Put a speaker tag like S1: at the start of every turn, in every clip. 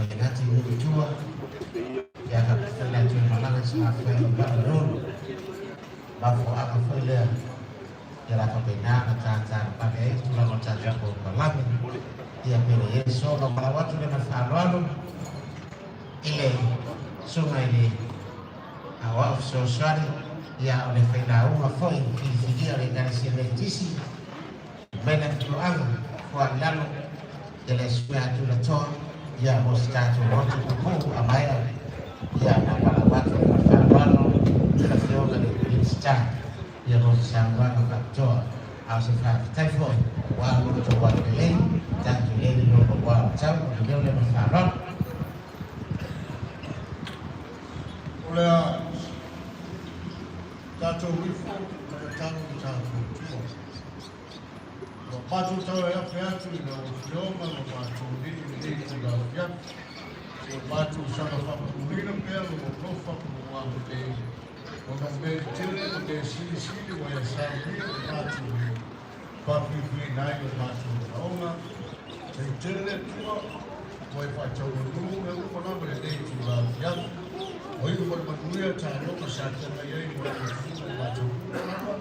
S1: Ua le gata i nuu i tua, ia faapea foi le atu e malaga i Salafai i vaa o Leolo. Mafuaaga foi lea ia la faapena ona tata pale ai tulaga o tatou polokalame. Ia pei ona i ai le sola o valaau atu lea ma le faaaloalo i le susuga i le Aoao Fesoasoani, ia o le failauga foi filifilia o le Ekalesia Metotisi mai le afioaga Foa i Lalo, ia le susuga ia Tulatoa, ia mo se tatou loto pupuu a maea, ia ona valaau atu lea ma le faaaloalo i le Afioga i le Minisita, ia mo se saunoaga faapitoa. A o se faafetai foi aua lo outou agalelei, tatou i ai le loaloa o le tau, o le leo lea ma le faaaloalo.
S2: O le a tatou ifo ma le talo i tatou tua. Ua matou tauaiafe atu i lau Afioga lo matou Alii i lenei itula afiafi. Ua matou saga faamanuina pea lou alofa ma lou agalelei ona o mea tetele ma mea silisili ua e saunia i lo matou Alii, faapuipuiina ai o matou manaoga. Sei tele le Atua ua e faatauanuu mea uma lava i lenei itula afiafi. Ua iu ma le manuia taaloga sa feagai ai mo le atunuu ma matou uma lava.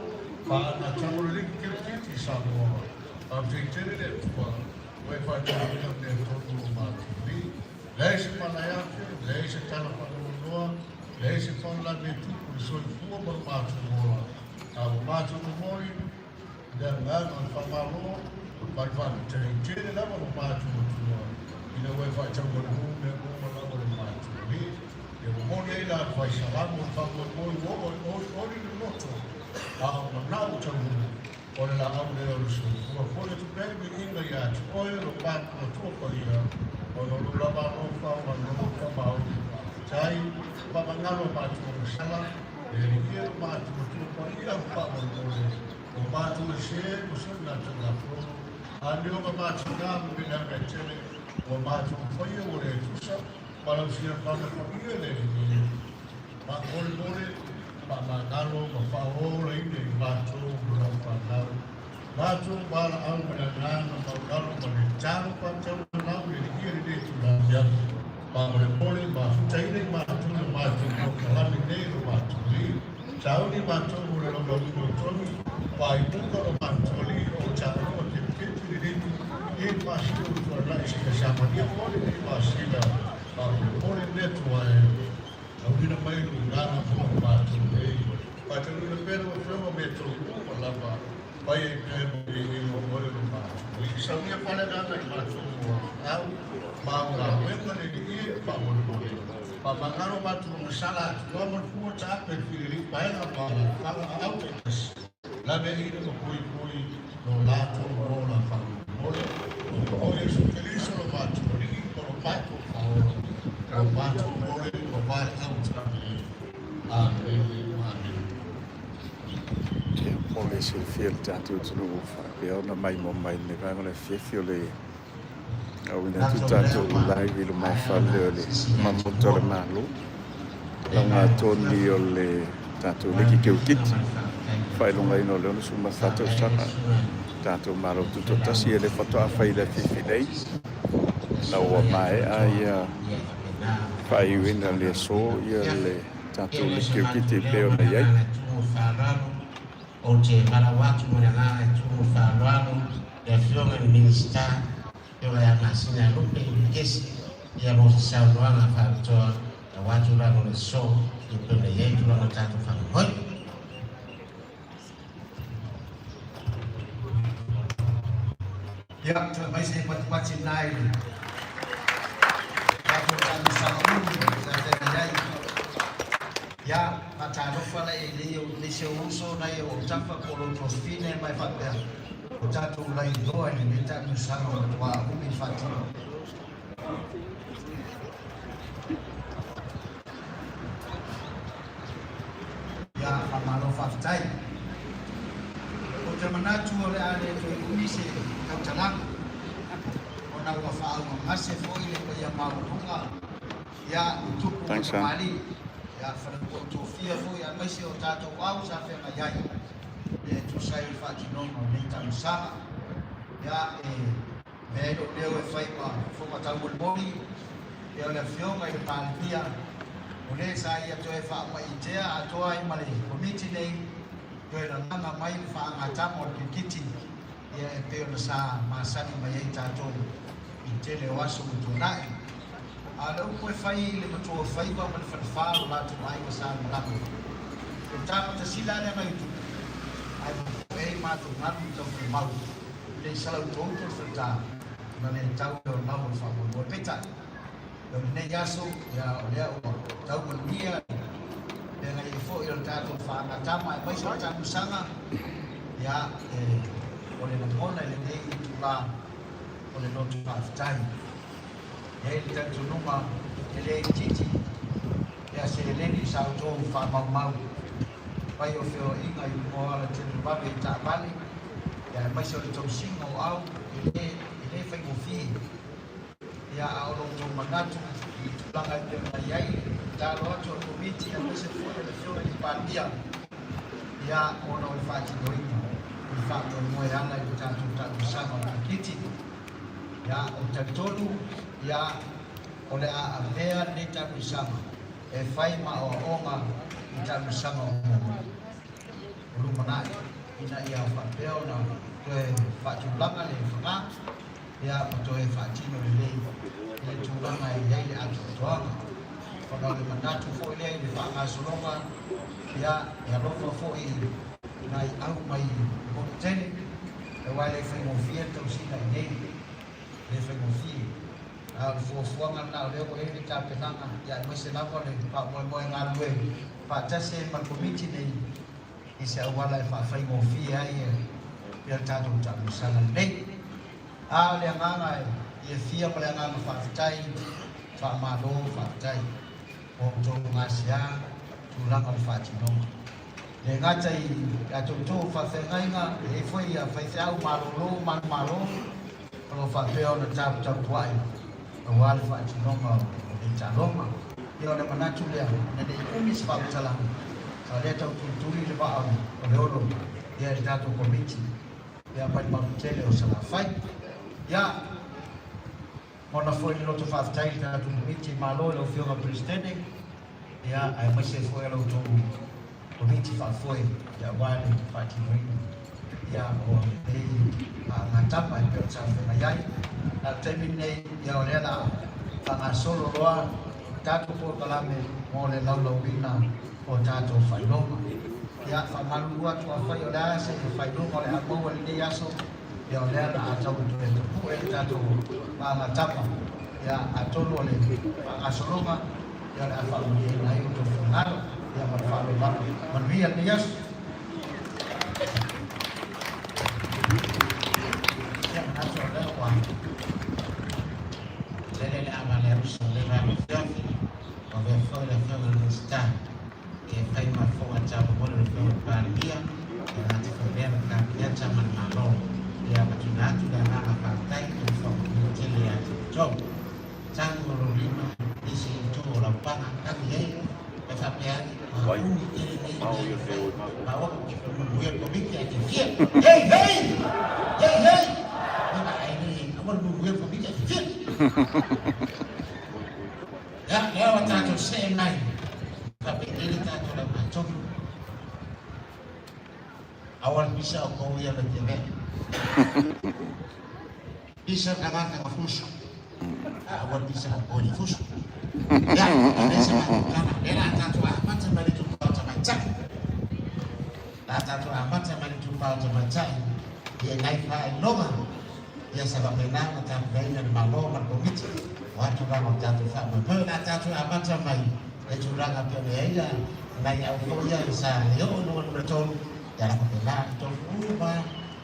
S2: Faaanatamo le liki kirikiti i Samoa. Faafetai tele le Atua ua e faatauaina mea tonu o matou alii. Leai se palaeafe, leai se tala faanoanoa, leai se faalavelave e tupu i le soifua ma lo matou ola. A ua matou momoli le agaga o le faamalo ma le faafetai tele lava lo matou Atua ina ua e faatauanuu mea uma lava le matou Alii. Ia momoli ai la le faisalamo le faamoemoe ua oo e olioli le loto a o manao taunuu o le laau lea o le soifua. Fole atu pea le viiga ia te oe lo matou Atua Paia, ona o lou lava alofa ma lou faamaoni faafetai. Faamagalo matou masala, le Alii e lo matou Atua Paia ma faamolemole o matou e se ma soligatulafono, amioga matina ma meleaga e tele ua matou faia ua le tusa ma lau silafaga paia le Alii e. Faamolemole, faamagalo ma faaolaina i matou ma lau fanau. Matou valaau ma le agaga maualalo ma le talo faatauanau le Alii e lenei itula afiafi. Faamolemole, mafutaina i matou le matou polokalame nei lo matou Alii. Sauni matou mo le laulauina o togi, faaiuga lo matou Alii o taaloga ketuketi lenei i le masina ua tuanai seia savalia foi lenei masina. Faamolemole le Atua e lauina mai lou agaga mo matou nei. Faatauina pea lau Afioga mea tonu uma lava fai ai pea ma viiga o oe lo matou Alii. Saunia pale agaga i matou mo au ma au galuega le Alii e faamolemole. Faamagalo matou masala atu loa ma le fua taape le fililii paega ma alaalafaga a au taitasi. Laveaiina ma puipui lo latou ola faamolemole. O Iesu Keriso lo matou Alii ma lo matou Faaola, lo matou mole ma valaau taulelei. Amene. Amene.
S3: Ia, mo le silafia e le tatou atunuu ua faapea ona maimoa mai lenei vaega o le afiafi o le auina atu tatou live i lumafale o le Maota o le Malo, laugatoni o le tatou liki kirikiti, faailogaina o le 64 tausaga tatou Malo Tutoatasi, e le faatoa fai i le afiafi nei, ina ua maea ia faaiuina le aso ia le tatou liki kirikiti e pei ona i ai.
S1: Ou te valaau atu ma le agaga e tumu faaaloalo le Afioga i le Minisita, Afioga ia Masina Lupe Kesi, ia mo se saunoaga faapitoa aua tulaga o le aso e pei ona i ai tulaga o le tatou faamoemoe.
S4: Ia, toe mai se patipati lena i le tatou taamilosaga ulu sa feagai ai. Ia, faatalofa lai i nei se uso nai o autafa po o lo outou fine ma e faapea, o tatou lailoa i lenei taamilosaga ua matua umi le faatino. Ia, faamalo faafetai. Ou te manatu o le a le toe umi se tautalaga, ona ua faaaugamase foi le paia maualuga ia i tupu ma
S3: Thanks, Sam.
S4: tamalii, ia faletua tofia foi aemaise o tatou au sa feagai ai e tusa ai o le faatinoga o lenei tausaga. Ia, e avea ai lou leo e fai ma fofoga taumolimoli. o le Afioga i le Palemia, o le sa ia toe faamaitea atoa ai ma le Komiti nei, toe lalaga mai le faagatama o le kirikiti, ia e pei ona sa masani mai ai tatou i le tele o aso ua tuanai. A o le upu e fai i le matuaofaiva ma le falefa o lo latou aiga sa malaga, o le ta matasila lea nai o tupu, ae mapoe ai matou galu i taufalemau, le i salautouto le faleta, ona le tau lea o lau o le faamoemoe. Peitai, o lenei aso, ia, o lea ua tau manuia le feagai foi o le tatou faagatama aemaise o le taamilosaga, ia, e, o le lagona i lenei itula o le loto faafetai. E i ai le talitonuga e le itiiti ia seleni sa outou faamaumau mai o feoaiga i luga o alatele vave i taavale, ia aemaise o le tausiga o au e le, e le faigofie. Ia a o lo outou manatu i tulaga e pei ona i ai le tatalo atu a le Komiti aemaise foi o le Afioga i le Palemia, ia ona o le faatinoina o le faamoemoe e ala i le tatou taamilosaga o le kirikiti. Ia, ou te talitonu, ia, o le a avea lenei taamilosaga e fai ma aoaoga i taamilosaga o o lumanai, ina ia faapea ona toe faatulaga le faga, ia, ma toe faatino lelei i le tulaga e i ai le atoatoaga. Ona o le manatu foi lea i le faagasologa, ia, e alofa foi i nai au mai le motu tele, Aua e le faigofie le tausiga i nei, e le faigofie. A o le fuafuaga lena o lea ua i ai le tapenaga, ia aemaise lava le faamoemoe galulue faatasi ai ma le Komiti nei i se auala e faafaigofie ai le tatou taamilosaga lenei. A o le agaga e fiafia ma le agaga faafetai, faamalo faafetai mo outou gasea tulaga o le faatinoga. E le gata i a outou faafeagaiga, e i ai foi faifeau malolo manumalo o lo o faapea ona taputapuai aua le faatinoga o lenei taaloga. Ia o le manatu lea, ina ne i umi se faamatalaga, a o lea e tau tulituli le vaa o Leolo ia i le tatou Komiti ia mai le malu tele o Salafai. Ia, ona foi le loto faafetai i le tatou Komiti, malo i lau Afioga i le Peresetene, ia, aemaise foi o la outou Komiti Faafoe aua le faatinoina ia o lenei agatama e pei ona sa feagai ai. A o le taimi lenei, ia o lea o le a faagasolo loa tatou polokalame mo le laulauina o tatou faailoga. Ia, faamalulu atu afai o le a se faailoga o le a maua i lenei aso, ia o lea o le a tau toe tapue le tatou agatama, ia atonu o le faagasologa ia o le a faamalieina ai outou finagalo. Ia ma le faaaloalo lava. Manuia lenei aso.
S1: Ia manatu o lea ua lele le ava le uso le va fiofi o vea foi le afioga i le Minisita e fai ma fofoga taumolimoli o le Afioga i le Palemia e gata foi lea ma le Kapeneta ma le Malo ia ma tuuina atu le agaga faafetai i le faamanuia tele ia te outou. Tanu o lou lima i se itu o lau paga, tanu i ai, e faapea ane, ua umi tele nei mea na fai, ma ua manuia le Komiti ae fiafia. Hei! Hei! Hei! Hei! Ia, ae le, aua le muamuia le Komiti ae fiafia. Ia, lea ua tatou see mai, faapea le tatou laumatonu. Aua le pisa o kou ia le tele. Pisa tagata ka fusu. Aua le pisa o kou ia fusu. Ia, o lea se matou tala. Lea la tatou amata mai le itupa o tamaitai. La tatou amata mai le itupa o tamaitai. Ia nai faailoga. Ia sa faapena ona tapenaina le Malo ma le Komiti o a tulaga o le tatou faamoemoe. O le a tatou amata mai le tulaga pei ona i ai nai au foi ia sa le oo i luga numera 3, ia la faapena i tolu uma,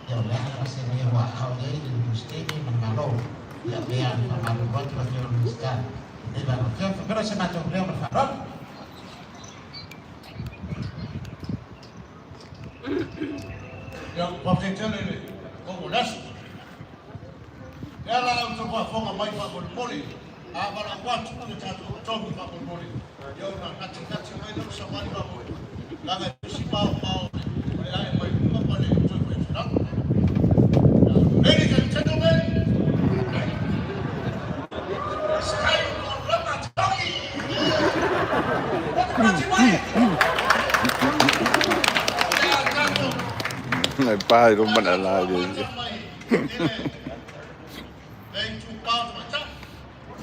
S1: ia o le a lava se mea ua aao i ai le Peresetene ma le Malo. Ia pei lava ona faamalulu atu le Afioga i le Minisita i lenei vaega o le Afioga. Faapena se matou leo ma le faaaloalo.
S2: Ia, faafetai tele i le Fofoga o le Aso. E ala au tau faafofoga mai faamolemole, a valaau atu ia tatou totogi faamolemole, ia ona gatigati mai lea o le savali faamolemole, leaga e pisi maomao o le ae mai luga ma le toe foi atu i lalo. Ladies and gentlemen, it's time for Rugby.
S3: E pa i luma na la i le.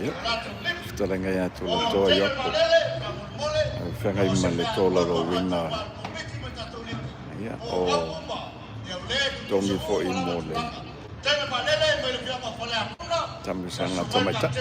S3: Ia, fetalaiga ia Tulatoa Iapo. Au feagai ma le tolaulauina ia, o togi foi mo le taamilosaga tamaitai.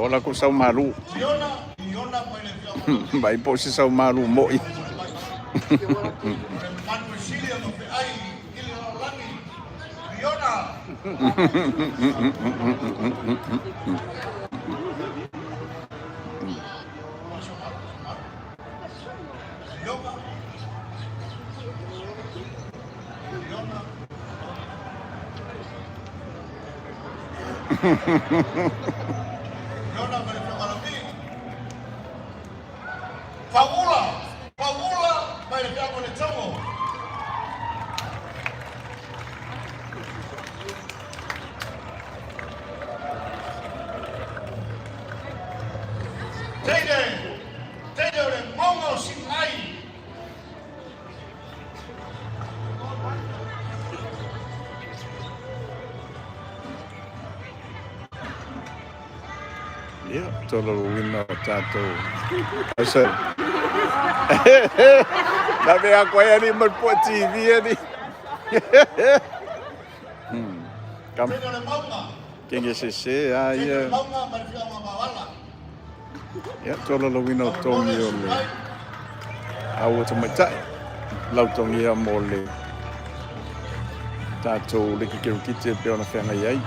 S3: Ola ko sau malu. Vai po se sau malu moi. Ia, tolaulauina o tatou. Asa. Na mea koe ani ma po TV ani. Kam. Kenge se se a ia. Ia, tolaulauina o togi o le au o tamaitai. Lau togia mo le tatou leki kerokiti e pei ona feagai ai.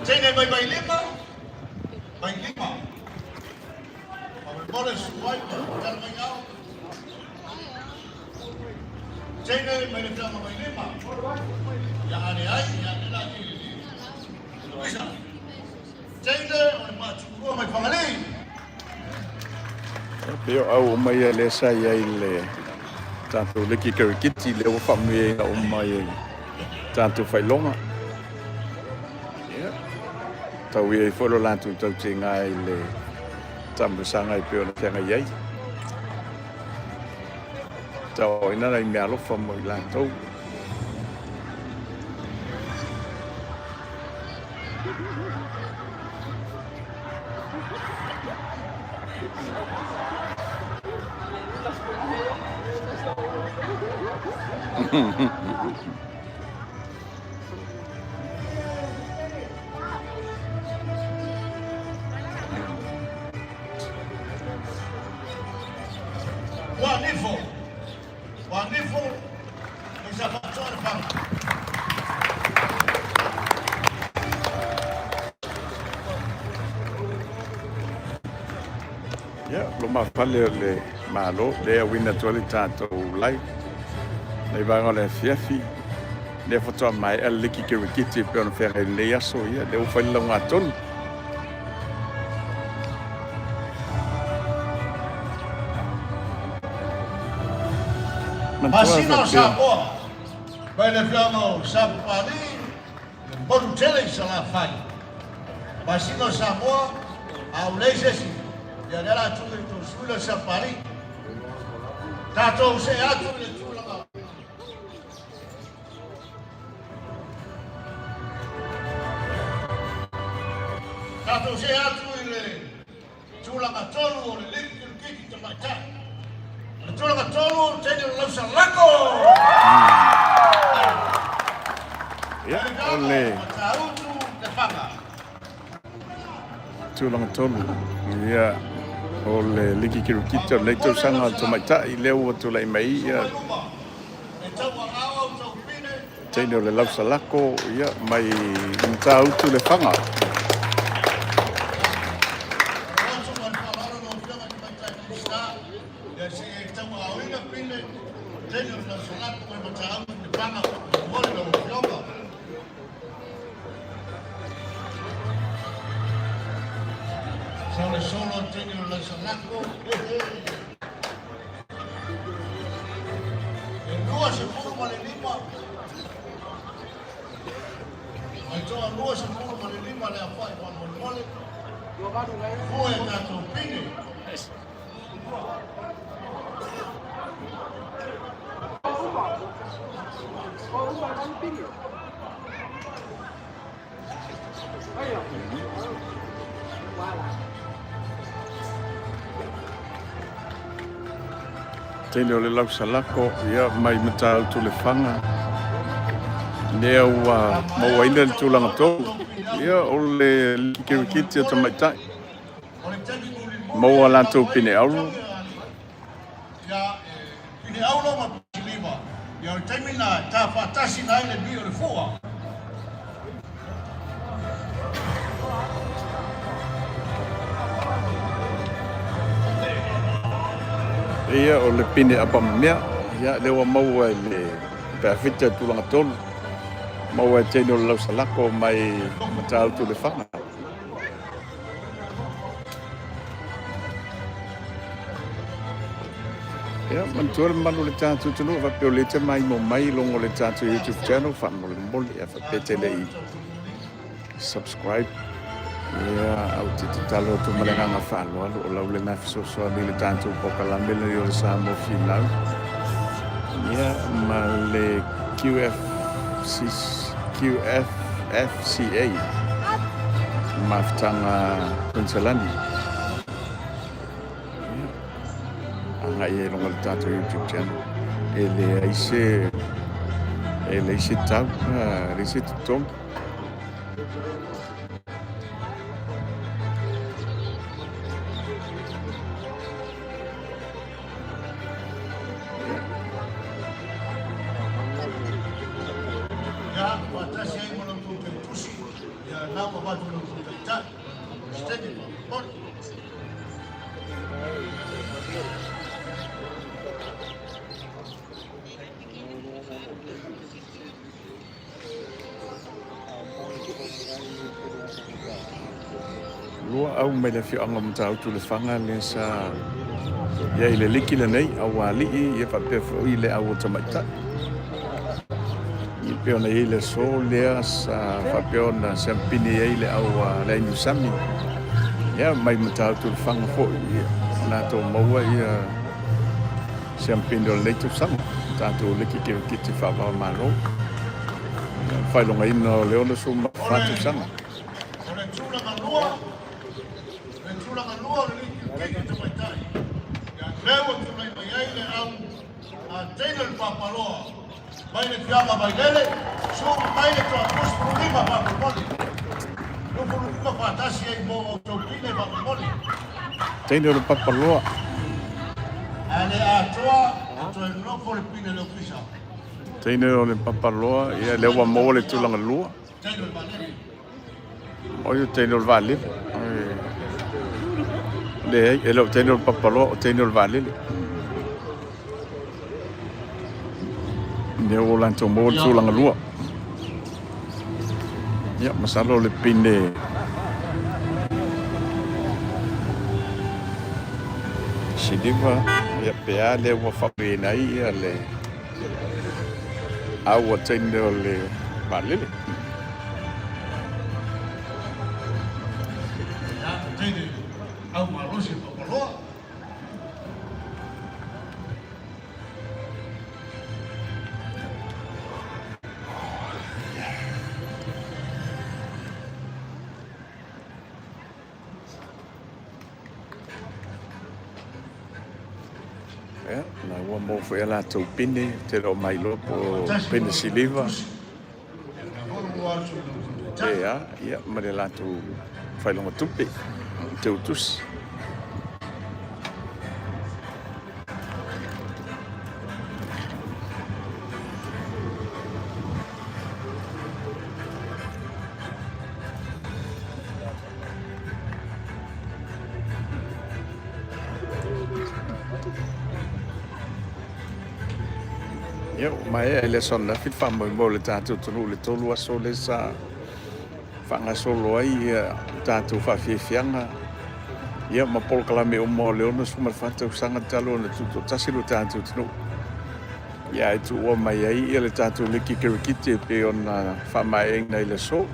S2: Teine mai mai lima, mai lima. Faamolemole suai ma tala mai ao. Teine mai le fiaga mai lima. Ia ane ai, ia ane la i. Luisa. Teine o le Maturua mai Fagalii.
S3: E pei o au uma ia lea sa i ai le tatou leki kerikiti lea ua faamanuiaina uma i tatou faailoga. Ia, tau i ai foi lo latou tautiga i le taamilosaga e pei ona feagai ai. Tauaoina nai meaalofa mo i latou.
S2: Ua nifo, ua nifo, i sa faatoa le fala.
S3: Ia, lo mafale o le Malo, lea uina atu ai le tatou live nei vaega o le afiafi, lea faatoa maea le liki kirikiti e pei ona feagai i lenei aso, ia, lea ua fai le laugatonu. Manatua
S2: Masina o
S3: faapea.
S2: Samoa, mai le afioaga o Sapapalii, le motu tele i Salafai. Masina o Samoa, a ua leai se isi. Ia lea la tuu i tou sui le sapali. Tatou see atu i le tulaga. Tatou see atu i le tulaga tolu o le liki kirikiti tamaitai. O le tulaga tolu, teine o le lausa lako.
S3: Ia, o le
S2: Matautu Lefaga.
S3: Tulaga tolu, ia, o le liki kirikiti o lenei tausaga o le tamaitai lea ua tulai mai ia teine o le lausalako, ia, mai Matautu Lefaga. Teine o le lausalako, ia, mai Matautu Lefaga, lea ua mauaina le tulaga tolu, ia, o le liki kirikiti a tamaitai, maua latou pine auro.
S2: Ia, pine auro ma siliva. Ia, o le taimi na ta faatasi na ai le mi o le fua.
S3: Ia, o le pine apamamea, ia, lea ua maua i le peafita i tulaga tolu, maua e teine o le lausalako mai Matautu Lefaga. Ia, manatua le mamalu o le tatou atunuu, faapea o lea e te maimoa mai i luga o le tatou YouTube channel, faamolemole, ia faapea te le i subscribe. Ia, ou te tatalo atu ma le agaga faaaloalo, o lau lena fesoasoani i le tatou polokalame lenei o le Samoa Finau. Ia, ma le QFC, QFFCA, Mafutaga Koiniselani. Ia, agai ai i luga o le tatou YouTube channel. E leai se, e leai se tau, e leai se totogi.
S2: Ia, faatasi ai ma lo outou tautusi, ia na ua avatu e lo outou taitai, Peresetene faamolemole.
S3: Lua au mai le afioaga o Matautu Lefaga lea sa i ai i le liki lenei, aualii ia faapea foi le au o tamaitai. E pei ona i ai le aso lea sa faapea ona siampini ai le au a le Ainusami. Ia mai Matautu Lefaga foi ia latou maua ia siampini o lenei tausaga, tatou liki kirikiti faava o Malo. Faailogaina o le 64 tausaga.
S2: O le tulaga lua, le tulaga lua o le liki kirikiti tamaitai. Ia lea ua tulai mai ai le au a Taylor le Papaloa mai le afioaga Vailele, sulu mai le toa 25 faamolemole. 25 faatasi ai mo outou pine faamolemole.
S3: Taylor le Papaloa.
S2: A le atoa, e toe nofo le pine i le ofisa.
S3: Teine o le Papaloa, ia lea ua maua le tulaga lua.
S2: Taylor le Vaalele.
S3: O ia teine o le vaalele. Leai, e le o teine o le Papaloa, o teine o le vaalele. Lea ua latou maua le tulaga lua. Ia, masalo o le pine siliva, ia pe a lea ua faauigaina ai ia le au a teine o le vaalele.
S2: Ia, teine au malosi.
S3: Ua maua foi a latou pine, ou te le o mailoa po o
S2: Faatasi
S3: pine
S2: ma la outou
S3: siliva
S2: tusi. Ia, o lea foi ua atu i la outou
S3: pe
S2: taitai.
S3: a, ia, ma le latou failoga tupe, teutusi. Ia, ua maea i le aso ananafi le faamoemoe o le tatou atunuu i le 3 aso lea sa faagasolo ai ia tatou faafiafiaga ia ma polokalame uma o le 64 tausaga talu ona tutoatasi lo tatou atunuu. Ia ae tuua mai ai ia le tatou liki kirikiti e pei ona faamaeaina i le aso.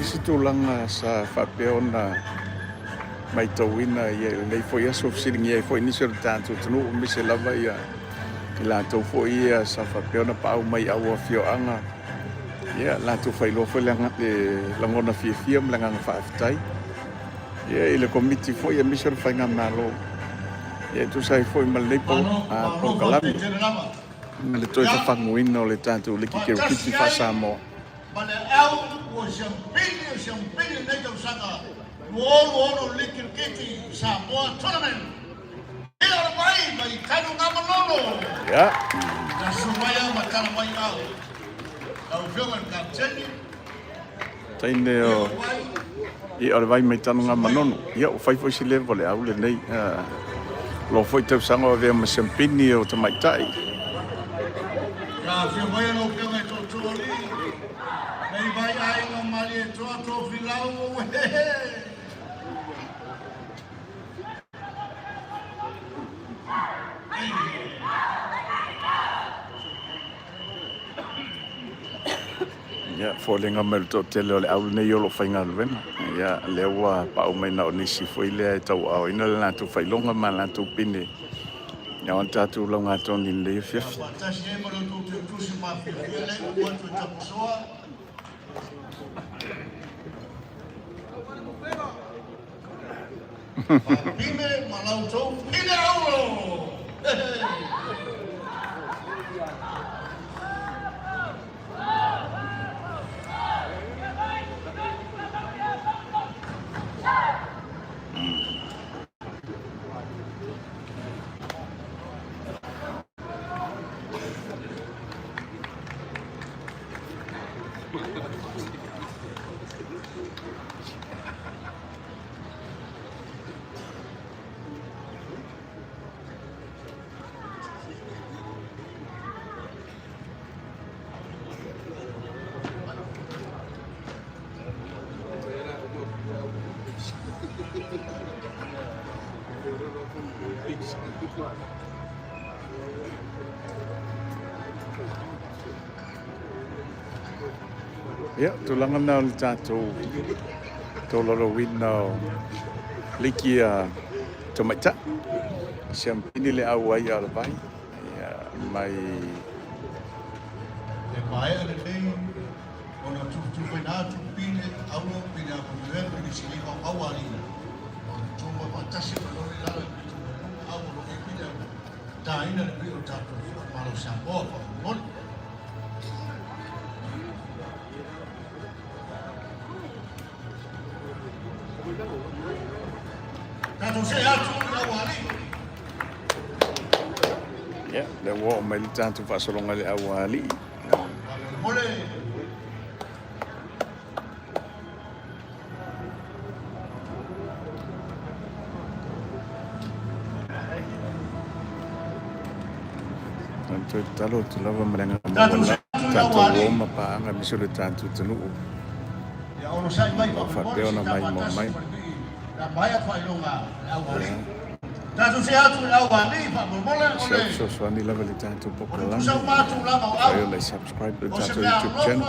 S3: Isi tulaga sa faapea ona matauina i lenei foi aso, fesiligia ai foi nisi o le tatou atunuu, aemaise lava ia i latou foi ia sa faapea ona paau mai au afioaga, ia latou faailoa foi le lagona fiafia ma le agaga faafetai ia i le Komiti foi aemaise o le Faigamalo ia e tusa ai foi ma lenei
S2: Malo, malo
S3: polokalame
S2: faafetai tele lava.
S3: ma le toe
S2: Ia,
S3: fafaguina o le tatou liki
S2: faatasi
S3: kirikiti
S2: ai
S3: faa-Samoa.
S2: ma le au ua siampili o siampili lenei tausaga 2026 Liki Kirikiti Samoa Tournament. Ia o le vai mai Tanugamanono.
S3: Ia.
S2: Tasu mai au ma tala mai au. Lau Afioga i le Kapiteni.
S3: Teine o ia o le vai mai Tanugamanono. Ia ua fai foi si level o le au lenei. Loa foi tausaga o avea ma siampini o tamaitai.
S2: Ia afio mai lau Afioga i tootoo alii. Nei vai aiga o Malietoa Tofilau o uehehe.
S3: Ia, foliga mai o le toatele o le au lenei o lo o faigaluega. Ia, lea ua paau mai na o nisi foi lea e tauaaoina le latou failoga ma latou pine. Ia, o le tatou laugatoni i lenei afiafi.
S2: Ia faatasi ai ma lo outou teutusi mafiafia lea ua atu e tapusoa. Pine ma la outou pine auro!
S3: Ia, tulaga na o le tatou tolaulauina o liki a tamaitai. Siampini le auai a o le vai ia, mai
S2: E maea lenei ona tufutufuina atu pine auro, pine afuafuea, pine siliva o aualii. Ona tumau faatasi mai loa le lalo i le pito mai luga, au o lo o i ai pine auro. Taina le pii o le tatou Malo Samoa faamolemole. Tatou see atu i aualii.
S3: Ia, lea ua oo mai le tatou faasologa i le aualii.
S2: Faamolemole.
S3: Toe tatalo atu lava ma le agaga maualalo tatou o ma paaga aemaise o le tatou atunuu o lo o faapea ona maimoa mai. Si au fesoasoani lava i le tatou polokalame, mafai ona e subscribe i le tatou YouTube channel.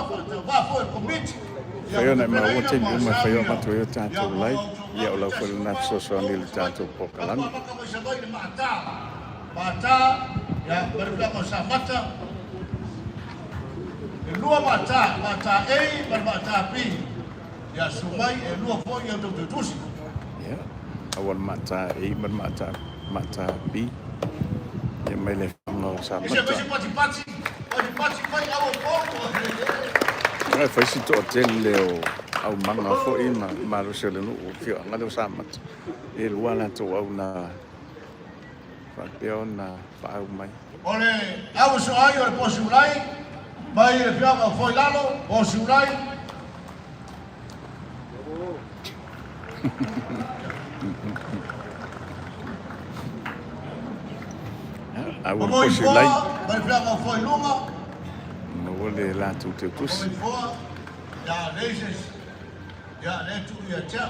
S3: Fai ona e maua taimi uma e fai o avatu ai o tatou like, ia o lau foi lena fesoasoani i le tatou polokalame. Ia, aua le maata A ma le maata, maata B. Ia mai le afioaga o Samata. E fai si toatele o aumaga foi ma malosi o le nuu afioaga lea o Samata. E lua latou au na faapea ona faaau mai.
S2: O le au soai o le Posiulai mai le afioaga o Foilalo, Posiulai.
S3: Au o le
S2: Momoi
S3: Posiulai.
S2: Foa mai le afioaga o Foiluga.
S3: Maua le latou teutusi.
S2: Momoi Foa, ia Leises, ia le tuu ia tea.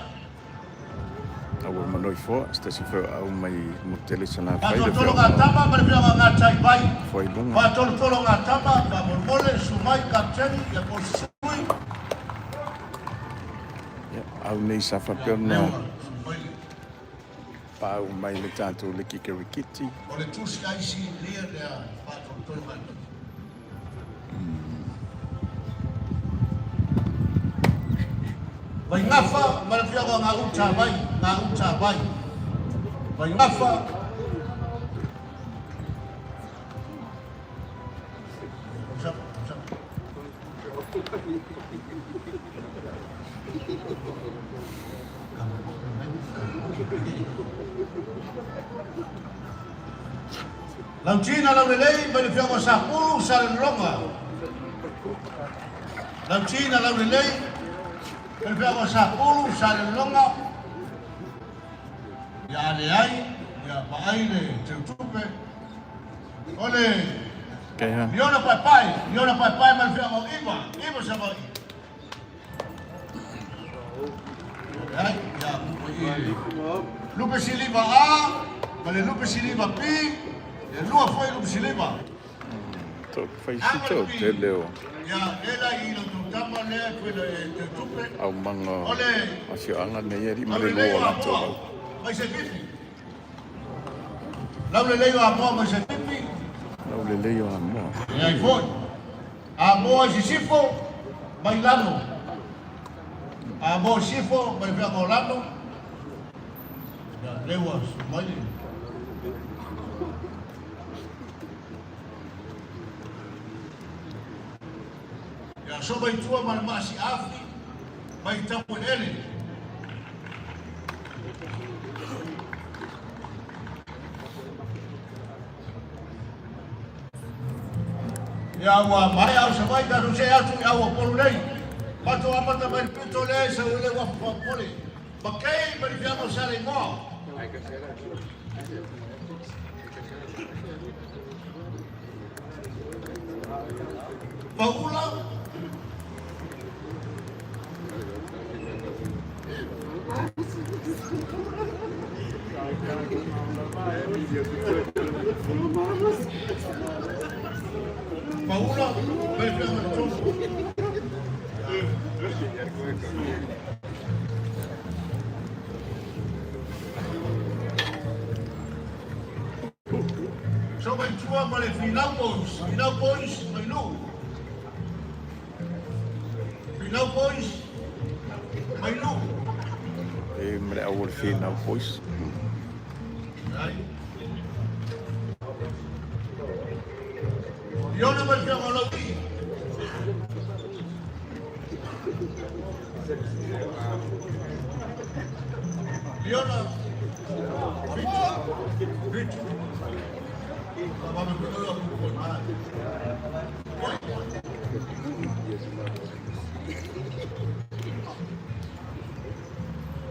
S3: A ua manoi foa, se tasi foi o au mai Motele Salafai le
S2: Faatolotolo ngā
S3: afioaga
S2: tama ma le afioaga ngā tai vai.
S3: o Foailuga.
S2: Faatolotolo ngā tama, faamolemole, sumai, kapiteni, ia Posisui.
S3: Ia, au nei sa faapea
S2: Ia,
S3: ona
S2: lea ua sumai le.
S3: paau mai le tatou liki kirikiti.
S2: O le tusi aisi lia lea faatolotolo mai. Vaigafa ma le afioaga o Gautavai, Gautavai. Vaigafa. Lautina Laulelei mai le afioaga o Sapulu, Salelologa. Lautina Laulelei mai le afioaga o Sapulu, Salelologa. Ia a leai, ia vaai le teutupe. O le
S3: Kei ha.
S2: Liona Paepae, Liona Paepae mai le afioaga o Iva, Iva Savaii. Leai, ia i le Lupe Siliva A ma le Lupe Siliva B, e lua foi Lupe Siliva.
S3: To fai
S2: A
S3: si
S2: ma le
S3: to
S2: B.
S3: tele o
S2: Ia, le la i lo tau lea e tuena e te tupe.
S3: aumaga
S2: O le
S3: afioaga nei alii ma le
S2: Laulelei
S3: lua
S2: o
S3: o latou
S2: Amoa
S3: au.
S2: mai se fifi. Laulelei o Amoa mai se fifi.
S3: Laulelei o Amoa.
S2: E ai foi. Amoa i sisifo mai lano. Amoa i sisifo mai afioaga o Lano. Ia, lea ua mai le. Ia, so mai tua ma le maasi afi mai tapu ele. Ia ua maea au Savaii tatou see atu i au Upolu nei. Matou amata mai le pito lea i sau ele uafu faapole. Makei ma le fiaga o Saleimoa. Paula. Paula, mai le fiaga o Togo. So mai tua ma le Finau Boys, Finau Boys mai Nuu. Finau Boys mai Nuu.
S3: E ma le au o le Finau Boys.
S2: Ai. Iona mai le fiaga o Lauii. Iona Fitu, Fitu.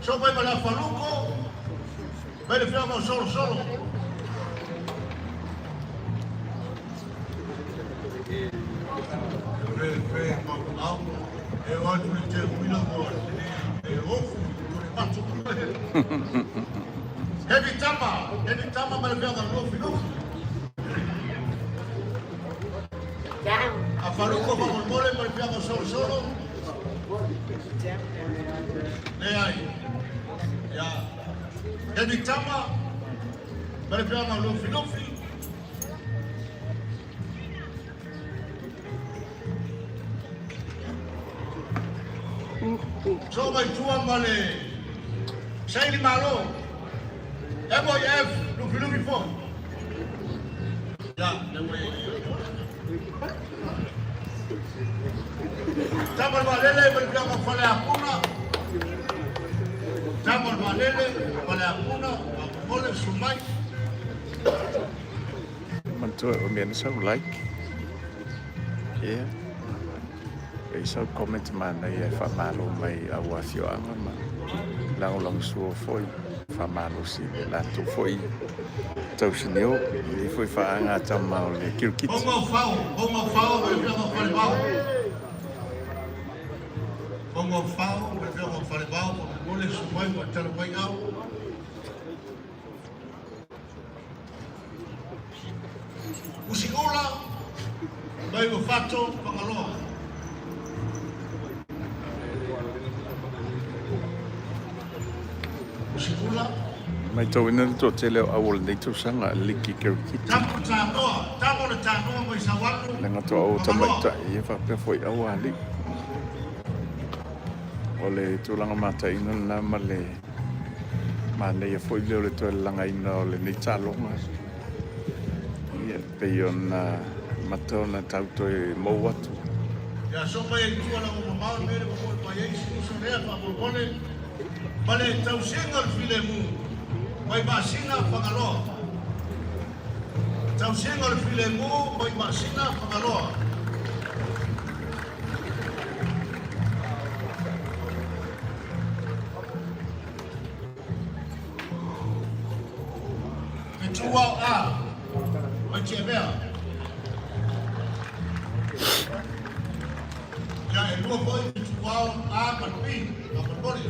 S2: So mai ma le Afaluko, mai le fiaga o Solosolo. Le fe au, e o atu i te uila mo e ofu i le matu. Heavy tama, heavy tama ma le fiaga o Lufilufi. Afaluko faamolemole ma le fiaga o Solosolo. Leai. Ia. David Tama, ma le afioaga o Lufilufi. Soo mai tua ma le Saili Malo, MOF, Lufilufi foi. Ia, le ua i ai. Tama le Vaalele ma le afioaga o Faleapuna. Tama le Vaalele, Faleapuna, Faamolemole, susu mai.
S3: Manatua e umi ai sau like, ia, e i sau comment manaia e faamalo mai i au afioaga ma lagolagosua foi faamalosi i le latou foi tausinio i lenei foi faaga tama o le kirikiti.
S2: Mauga o Fao, Mauga o Fao ma le afioaga o Falevao. Mauga o Fao ma le afioaga o Falevao, faamolemole, susu mai ma tala mai au. Usiula mai Uafato Fagaloa. Usiula.
S3: Matauina le toatele o au o lenei tausaga a Liki Kirikiti.
S2: Tamo le Tanoa, Tamo le Tanoa mai Sauano.
S3: Le gata o au tamaitai ia faapea foi au alii. O le tulaga mataina lena ma le Manaia foi lea o le toe lalagaina o lenei taaloga. Ia, pei ona mata ona tau toe mou atu.
S2: Ia so mai ai tua lau mamao le mea le momoe mai ai si uso lea faamolemole ma le tausiga o le filemu mai Masina Fagaloa. Tausiga o le filemu mai Masina Fagaloa. Fetuao A, mai Tiavea. Ia e lua foi Fetuao A ma le B, faamolemole.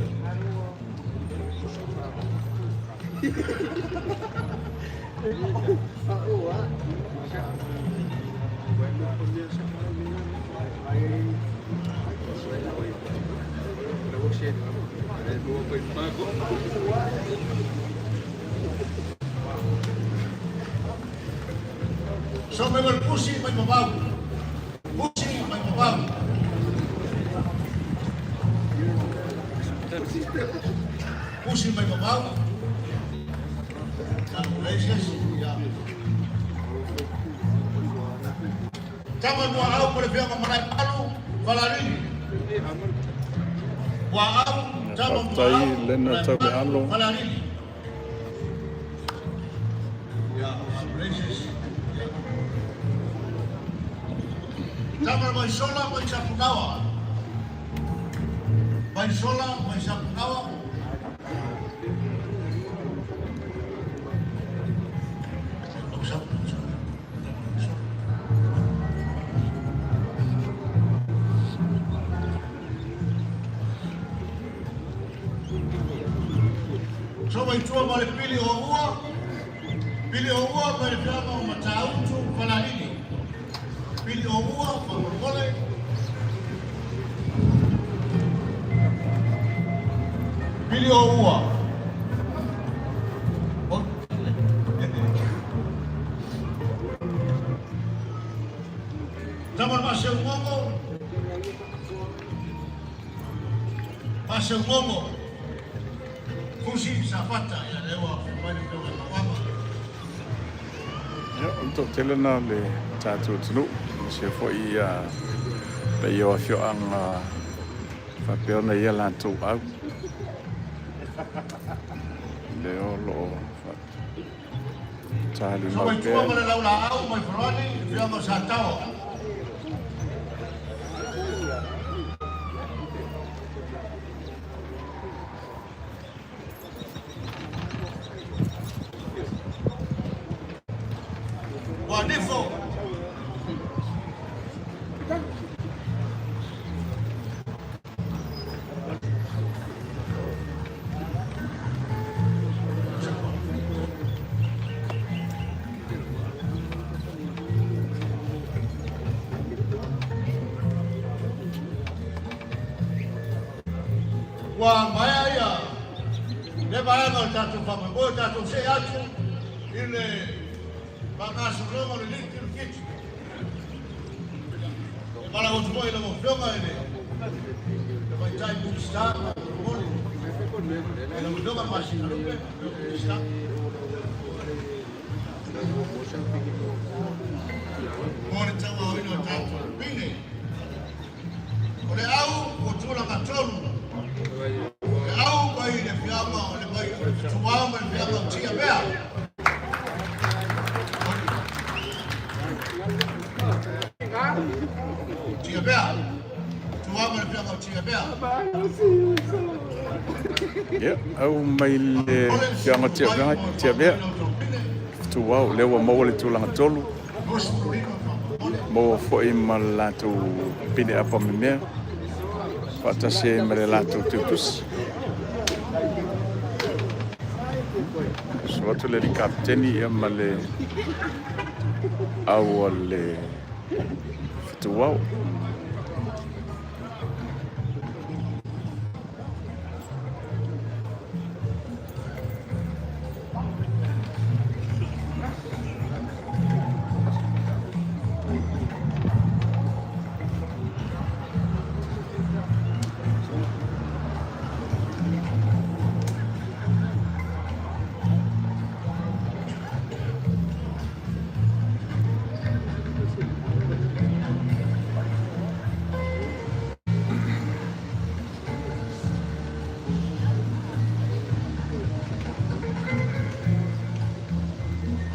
S2: So mai ma le Pusi mai Vavau. Pusi mai Vavau. Pusi mai Vavau. Ia. Tama Muaau ma le Afioga Malaemalu, Falalili. Muaau, Tama
S3: Faafetai
S2: Muaau,
S3: Lena
S2: Malaemalu,
S3: Taumealo.
S2: Falalili. Ia, Racist. Ia. Tama Vaisola mai Sapunaoa. Vaisola mai Sapunaoa. So mai tua ma le Pili o Ua, Pili o Ua ma le afioaga o Matautu Falalili. Pili o Ua, faamolemole. Pili o Ua. Oh. Tama le Maseugogo, Maseugogo. Fusi Safata, ia lea ua mai le afioga i Mauama.
S3: Ia, o le toatele lena o le tatou atunuu, aemaise foi ia paia o afioaga faapea ona i ai a latou au. Lea o lo o
S2: So
S3: tali mau
S2: mai tua
S3: pea.
S2: ma le Laulaau mai Farani, afioaga o Sataoa. Ua nifo. Ua maea ia lea vaega o le tatou faamoemoe, o tatou see atu i le faagasologa o le liki o le Fiti. E valaau atu foi i lau Afioga i le Tamaitai Minisita faamolemole i lau Afioga Masinalupe, Afioga Minisita. Mo le tauaoina o tatou pine. O le au ua tulaga tolu. Le au mai le afioaga o le mai o le Fetuao ma le afioaga o Tiavea. Tiavea. Fetuao ma le afioaga o Tiavea.
S3: Ia, au mai le afioaga o Tiavea, Tiavea. Fetuao, lea ua maua le tulaga tolu. Maua foi ma le latou pine apa memea faatasi ai ma le latou teutusi. Susu atu le alii kapeteni ia ma le au a le fetuao.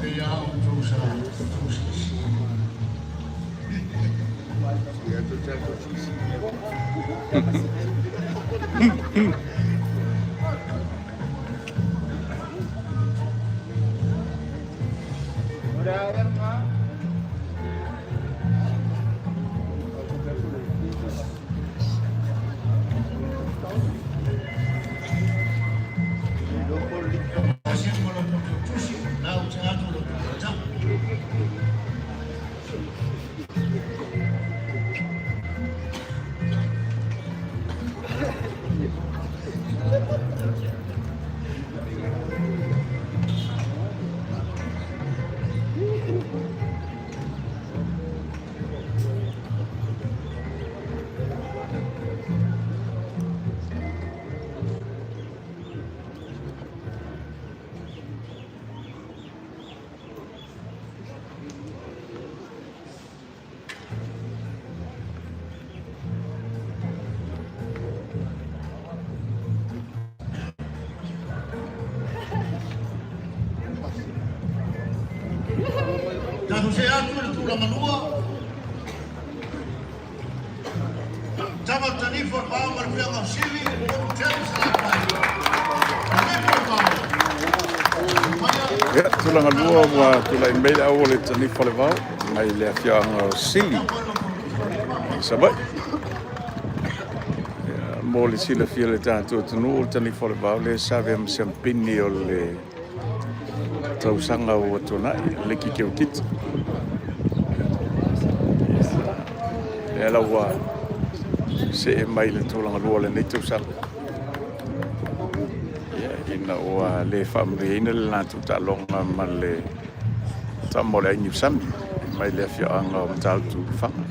S2: Kei a outou sa outou silasila. Tatou see atu i le tulaga lua. Tama Tanifa o le Vao ma le Feaga o Sili, Motu Tele Salafai. Tanifa o le Vao.
S3: Ia, tulaga lua ua tulai mai le au o le Tanifa o le Vao mai le afioaga o Sili i Savaii. Ia, mo le silafia e le tatou atunuu, o le Tanifa o le Vao lea sa avea ma siampini o le tausaga ua tuanai, liki keukiti. Lea la ua see mai le tulaga lua o lenei tausaga. Ia, ina ua le faamanuiaina le latou taaloga ma le tama o le Ainiusami mai le afioaga o Matautu Lefaga.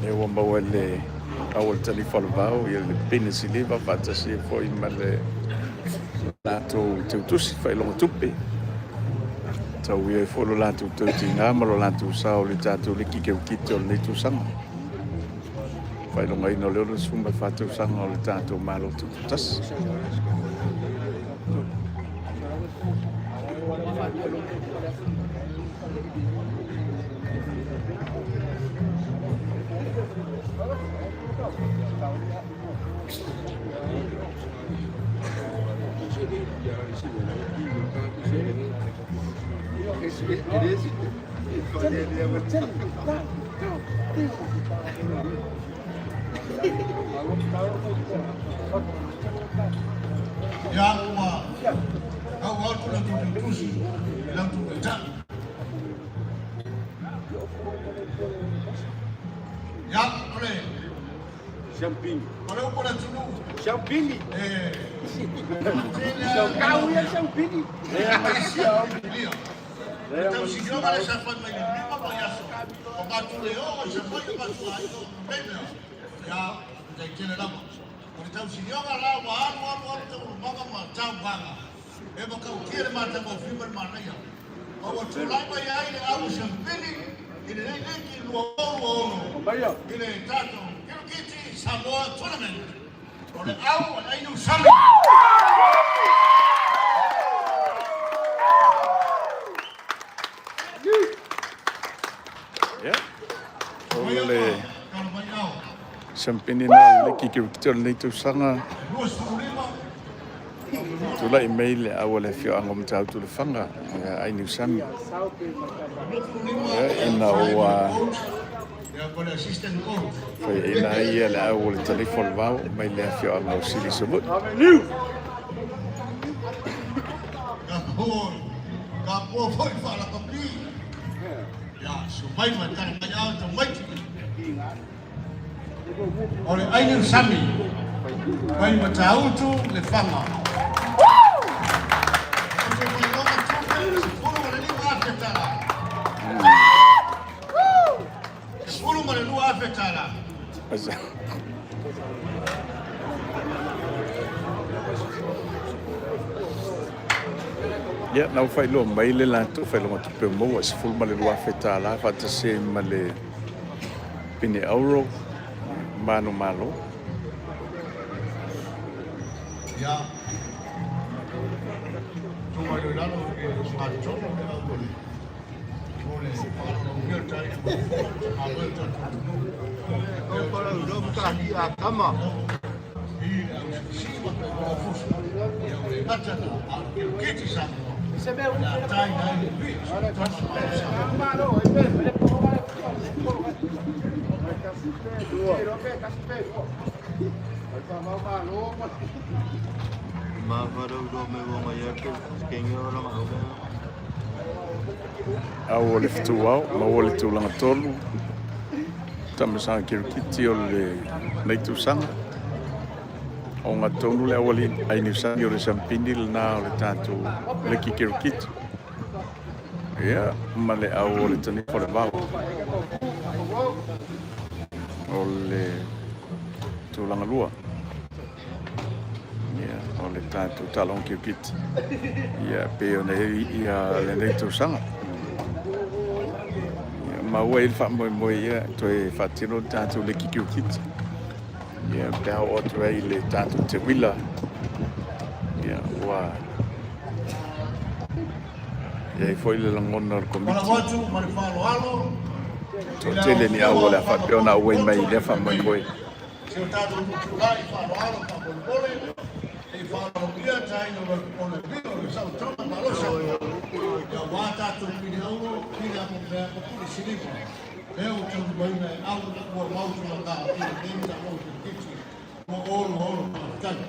S3: Lea ua maua e le au o le Tanifa o le Vao ia le pine siliva faatasi ai foi ma le latou teutusi faailoga tupe. Tauia ai foi lo latou tautiga ma lo latou sao i le tatou liki keukiti o lenei tausaga. Faailogaina o le 64 tausaga o le tatou Malo Tutoatasi.
S2: Ia ua tau atu le tusi i lau tuuaitai. Ia, o le
S5: Champinho.
S2: O le upu a le atunuu.
S5: Champini.
S2: E
S5: Kau ia Champini.
S2: Tausilioga le sa fai mai le lima vaiaso. O matou le oo i Savaii matou aiga o Mena. Ia, tai tele lava. O le tausilioga la ua alu alu alu taualumaga ma tauvaga. E matautia le matagofie ma le manaia. Ma ua tulai mai ai le au Siampili i lenei liki 2026 i le tatou Kirikiti Samoa Tournament. O le au o le Ainu Sami.
S3: Ia, o le siampini na o le kikirikiti o lenei tausaga. Tulai mai le au a le afioaga o Matautu Lefaga, Ainu Sami. Ia, ina ua faiaina ai ia le au o le Talifa o le Vao mai le afioaga o Sili Savaii.
S2: O le Ainu Sami mai Matautu Lefaga. O te mailoga tupe, $15,000. $12,000.
S3: Ia, na ua faailoa mai le latou faailoga tupe ua maua, e $12,000 faatasi ai ma le pine auro manumalo.
S2: Ia, tuu ai i lalo i le sugatonu le au o le o le faalologia o le taina ma malo i tatou atunuu. I le au silisili ma le fusu. Ia o le gata na a o le kirikiti Samoa. O le a taina ai le pii o se tama malo Samoa.
S3: Au o le fetuao, maua le tulaga tolu, tamasaga kirikiti o lenei tausaga. O gatonu le aualii ai Niusami o le siampini lena o le tatou leki kirikiti. Ia, ma le au o le tanifa o le vao. O le tulaga lua. Ia, o le tatou taaloga kirikiti. Ia, pei ona i ai ia lenei tausaga. Ia, ma ua i ai le faamoemoe ia toe faatino le tatou leki kirikiti. Ia, pe a oo atu ai i le tatou teuila, ia, ua i ai foi le lagona o le Komiti.
S2: Valaau atu ma le faaaloalo i lau
S3: Toatele ni au o le a faapea ona auai mai i lea faamoemoe.
S2: Si o tatou tutulai faaaloalo faamolemole se i faaaloalogia taina o le lio o le saotoga malosi Samoa aua tatou pili auro, pili amomea ma pili siliva lea ua taulimaina e au ua mau tulaga i lenei taaloga kirikiti 2026. Faafetai.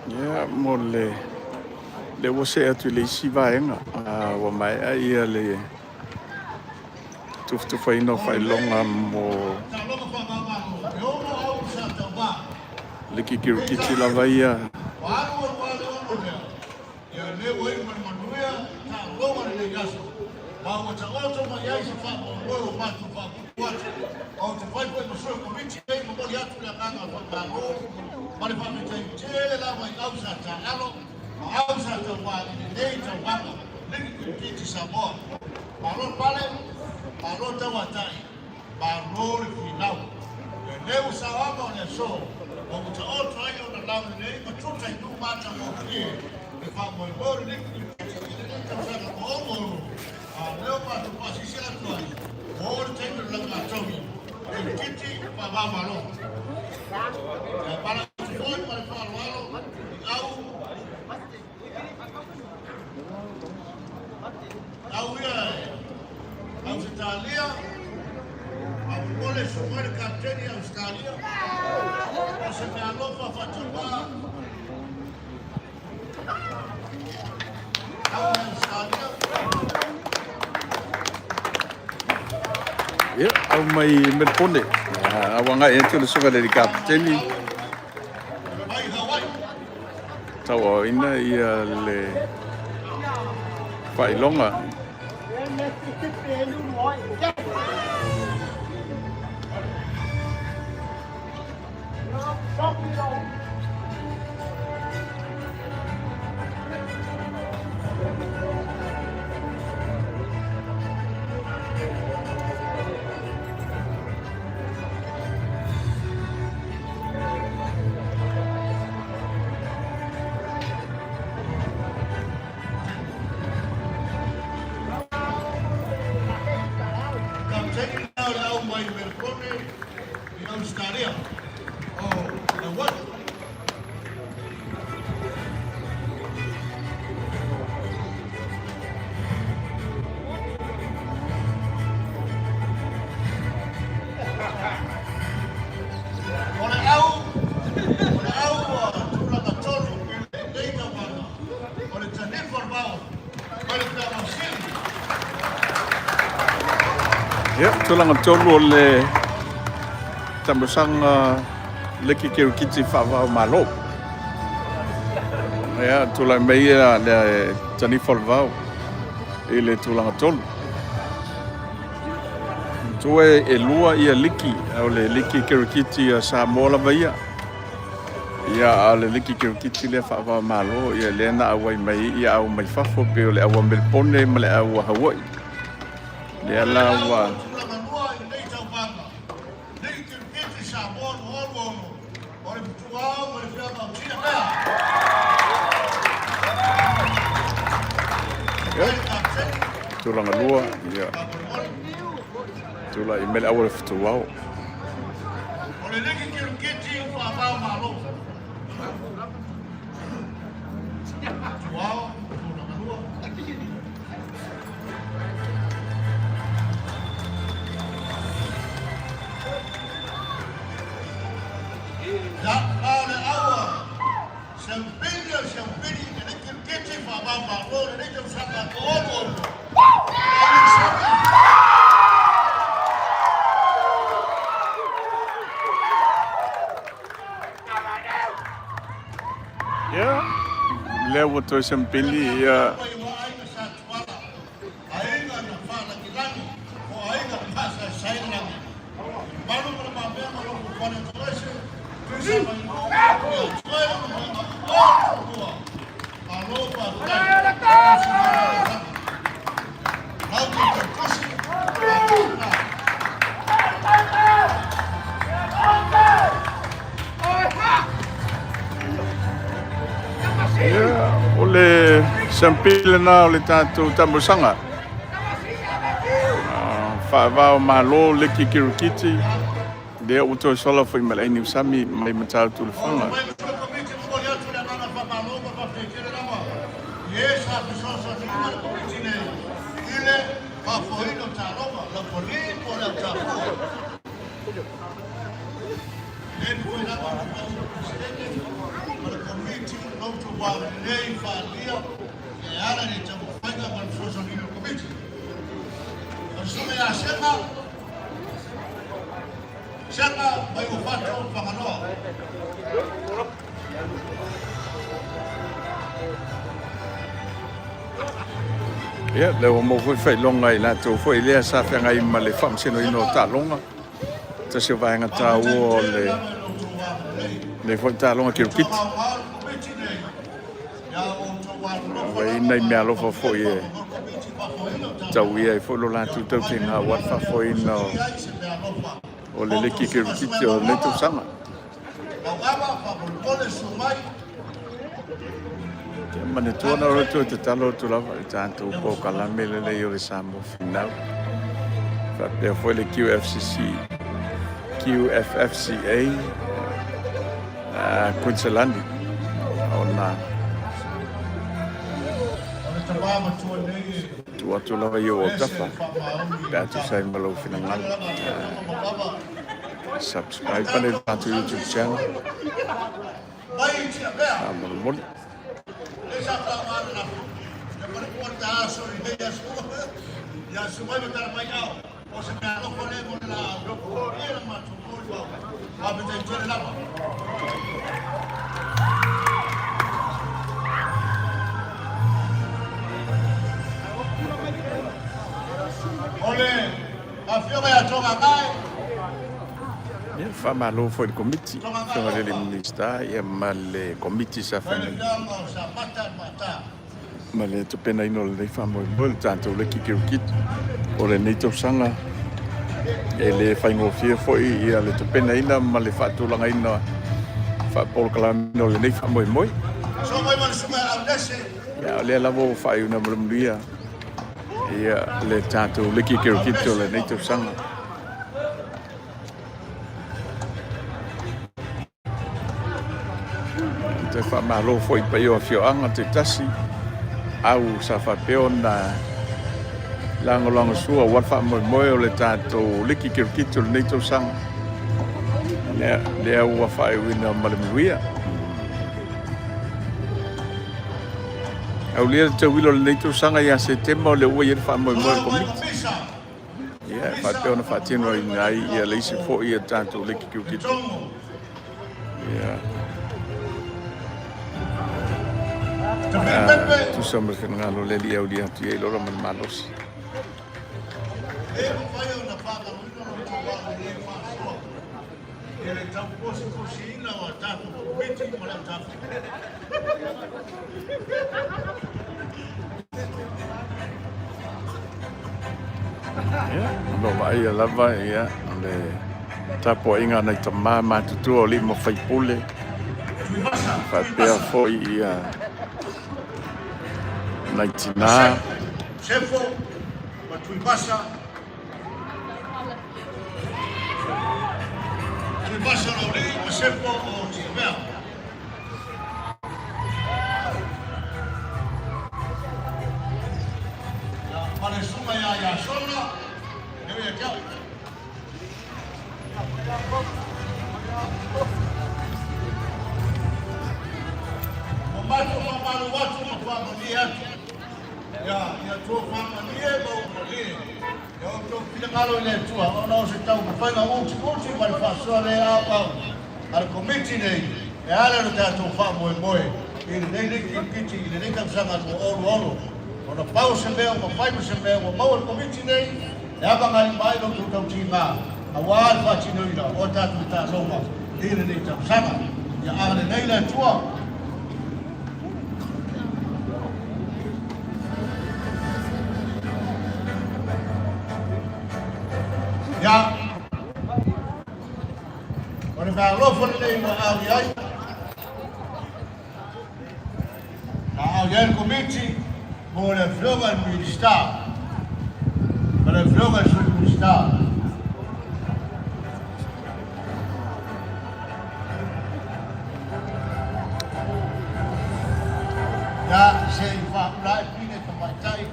S3: Ia, mo le lea ua see atu i le isi vaega, ua maea ia le tufatufaina o faailoga mo liki kirikiti lava ia.
S2: Ia lea ua iu ma le manuia taaloga lenei aso, ma ua taoto mai ai se faamoemoe ua matou faaputu atu. Ou te fai foi ma sui o Komiti nei momoli atu le agaga faamalo ma le faafetai tele lava i au sa taaalo ma au sa tauva i lenei tauvaga Liki Kirikiti Samoa. Malo le pale, malo le tauatai. Malo le finau. Ia lea ua saoaga o le aso, ua taoto ai ona laulelei ma tuta i nuu matagofie le faamoemoe o lenei Komiti i lenei tausaga 2026, a o lea ua matou faasilasila atu ai, ua oo le taimi o le lauga-a-togi Kirikiti faava-o-Malo. Ia pala atu foi ma le faaaloalo i au Au ia e Ausetalia, faamolemole e sue mai le Kapeteni i Ausetalia, o se meaalofa faatauvaa au i Ausetalia.
S3: Ia, au mai Melpone, au agai atu le susuga i le Kapeteni.
S2: Mai Hawaii.
S3: Tauaoina ia le faailoga.
S2: Kapteni na o le au mai Melbourne i Ausetalia o Lauatu. O le au, o le au ua tulaga tolu i lenei tauvaga, o le tanifa o le vao mai le Peamau Sili.
S3: Ia, tulaga tolu o le tamosaga leki kirikiti faavao Malo. Ia, tulai mai ia le tanifa o le vao i le tulaga tolu. Toe e lua ia liki, o le liki kirikiti a Samoa lava ia. Ia, a o le liki kirikiti lea faavao Malo, ia lea na auai mai ia au mai fafo, pei o le au a Melpone ma le au a Hawaii. Lea
S2: O le
S3: la
S2: au
S3: ua
S2: ua tulaga lua i lenei tauvaga, liki kirikiti Samoa 2026, o le Putuao ma le Feagau Tina Mea.
S3: Ia,
S2: Mai le Kapeteni,
S3: tulaga lua, ia,
S2: faamolemole.
S3: tulai mai le au a le Fetuao.
S2: O le liki kirikiti faavao Malo. Tuao, tulaga lua. Ia, ma o le au a Siampili o Siampili i le kirikiti faavao Malo i lenei tausaga 2026. Alexander.
S3: Ia, lea ua toe Siampili, ia.
S2: Mai ua aiga sa Tuala, aiga na Faalagilagi, o aiga Paasaesaelagi. Malu ma le mamea ma lou pale toese, Tuisa mai luma, ia toe ona mai a o tua. Malo faafetai, tausi mai le lagi. Lau te tautusi, faapena.
S3: Ia, o le siampili lena o le tatou tamosaga. Faavao Malo leki kirikiti, lea ua toe sola foi ma le ainiusami mai Matautu le
S2: O
S3: Faga.
S2: mai le sui Komiti momoli atu le agaga faamalo ma le faafetai tele lava i e sa fesoasoaniina le Komiti nei i le faafoeina o taaloga laupali po o le autafua. Le mafai lava ona pau le Peresetene ma le Komiti lo outou agalelei faaalia e ala i le taumafaiga ma le fesoasoaniina o le Komiti. O le Susuga ia Sega, Sega Vaiuafato Fagaloa.
S3: Ia, lea ua maua foi faailoga i latou foi lea sa feagai ma le faamasinoina o taaloga. Tasi o vaega taua o le lenei foi taaloga kirikiti. Ua i ai nai meaalofa foi e tauia ai foi lo latou tautiga aua le faafoeina o le leki kirikiti o lenei tausaga. Ia manatua na o le toe tatalo atu lava i tatou polokalame lelei o le Samoa Finau faapea foi le QFCC, QFFCA Kuiniselani ona tuu atu lava i ou autafa pe a tusa ai ma lou finagalo. Subscribe pane i le tatou YouTube channel. Faamolemole.
S2: O le Afioga ia Togagae.
S3: Ia, faamalo foi i le Komiti, Afioga i le Minisita ia ma le Komiti sa feagai ma le tapenaina o lenei faamoemoe, le tatou leki kirikiti o lenei tausaga. E le faigofie foi ia le tapenaina ma le faatulagaina faapolokalameina o lenei faamoemoe. Ia, o lea lava ua faaiuina ma le manuia ia le tatou liki kirikiti o lenei tausaga. Toe faamalo foi i paia o afioaga taitasi au sa faapea ona lagolagosua aua le faamoemoe o le tatou liki kirikiti o lenei tausaga. Lea, lea ua faaiuina ma le manuia. Aulia le tauilo o lenei tausaga ia Setema o lea ua i ai le faamoemoe o le Komiti. Ia, e faapea ona faatinoina ai ia le isi foi ia tatou leki kirikiti. Ia. Tusa ma le finagalo o le Alii e aulia atu i ai le ola ma le malosi.
S2: E mafai ona faamauina lo outou agalelei faasoa i le tauposiposiina o a tatou Komiti ma le autafa.
S3: Ia, o lo o vaaia lava ia le tapuaiga a nai tama matutua o alii ma faipule faapea foi ia nai tinā.
S2: Sefo ma Tuivasa. Tuivasa Laulii ma Sefo o Tiavea. Ia, ma le susuga ia Iasona, leo ia te au. Ua matou faamalo atu ma faamalie atu. Ia, ia tua faamalie ma ou malie. Ia outou finagalo i le Atua, ona o se taumafaiga utiuti ma le faasoa le aoao a le Komiti nei e ala i lo tatou faamoemoe i lenei likikiti i lenei tausaga 2020. Ona pau se mea ua fai ma se mea ua maua e le Komiti nei e avagalima ai lo outou tautiga aua le faatinoina o a tatou taaloga i lenei tausaga. Ia agalelei le Atua. Ia, o le meaalofa lenei ua au i ai. Na au i ai le Komiti mo le Afioga i le Minisita ma le Afioga i le Sui Minisita. Ia, se i faaula ai pine tamaitai,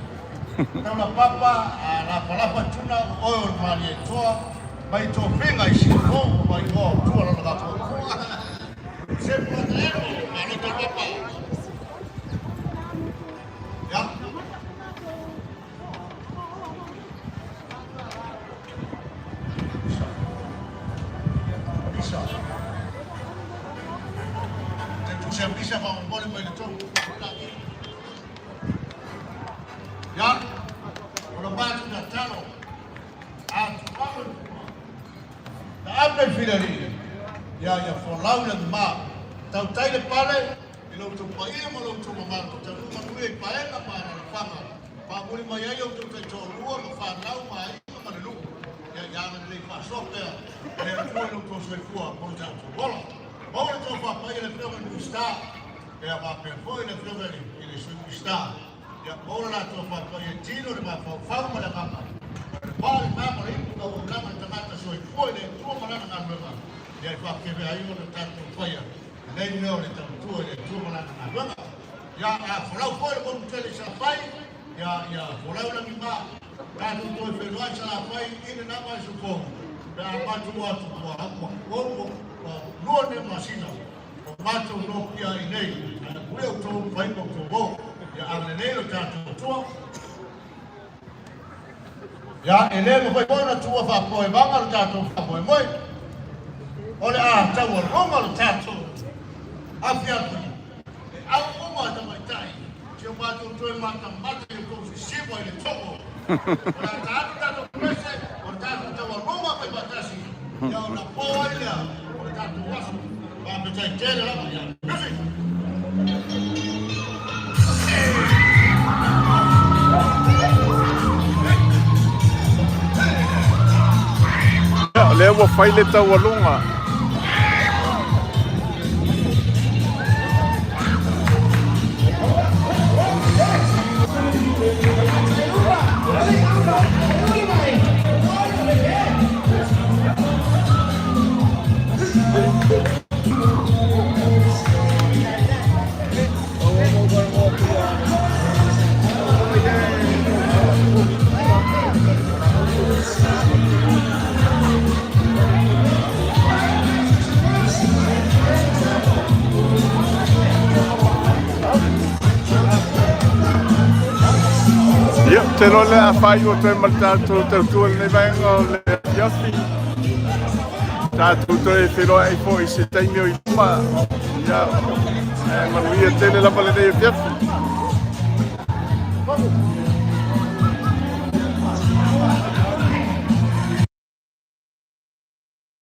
S2: taula papa, a lapalapa tuna, o oe o le Malietoa. Mai tofiga i Sifo ma igoa o tua lona tatou. Sepu la taelo, malo talapapa. Ya. Isa. Te tu se misa fa mole mai le tonu. Ya. Ona matou tatalo. A tu na ape filali ia ia folau le ma tautai le pale i lo outou paia ma lo outou mamalu taunuu manuia i paega ma alalafaga faamuli mai ai outou taitoalua ma fanau ma aiga ma le nuu ia ia agalelei faasoa pea le Atua i lo outou soifua mo le tatou ola. Maua le tofa paia i le Afioga i le Minisita ia faapea foi le Afioga i le Sui Minisita ia maua le latou faapaia i tino le mafaufau ma le agaga. O le vaa lena ma le ipu tauaulaga i tagata soifua i le Atua ma Lana galuega, ia e faakeve ai ona tatou faia lenei mea o le tautua i le Atua ma Lana galuega. Ia, a folau foi le motu tele i Salafai, ia, ia folau lagima, tatou toe feiloai i Salafai i lena vaiaso fou, pe a matou atu ua, ua, ua, ua, ua lua nea masina o matou nofoia ai nei, ae manuia outou faiva outou o, ia agalelei lo tatou Atua. Ia, e le mafai foi ona tuua faapoevaga lo tatou faamoemoe, o le a taualuga lo tatou afiafi e au uma tamaitai si o matou toe matamata i outou sisiva i le togo. O le a taatu tatou pese, o le tatou taualuga faifaatasi, ia ona po ai lea o le tatou aso. Faafetai tele lava. Ia, music!
S3: O lea ua fai le taualuga. Ia, ou te iloa o le a faaiu atu ai ma le tatou tautua i lenei vaega o le afiafi. Tatou toe feiloai foi i se taimi o i luma. Ia, ae manuia tele lava lenei afiafi.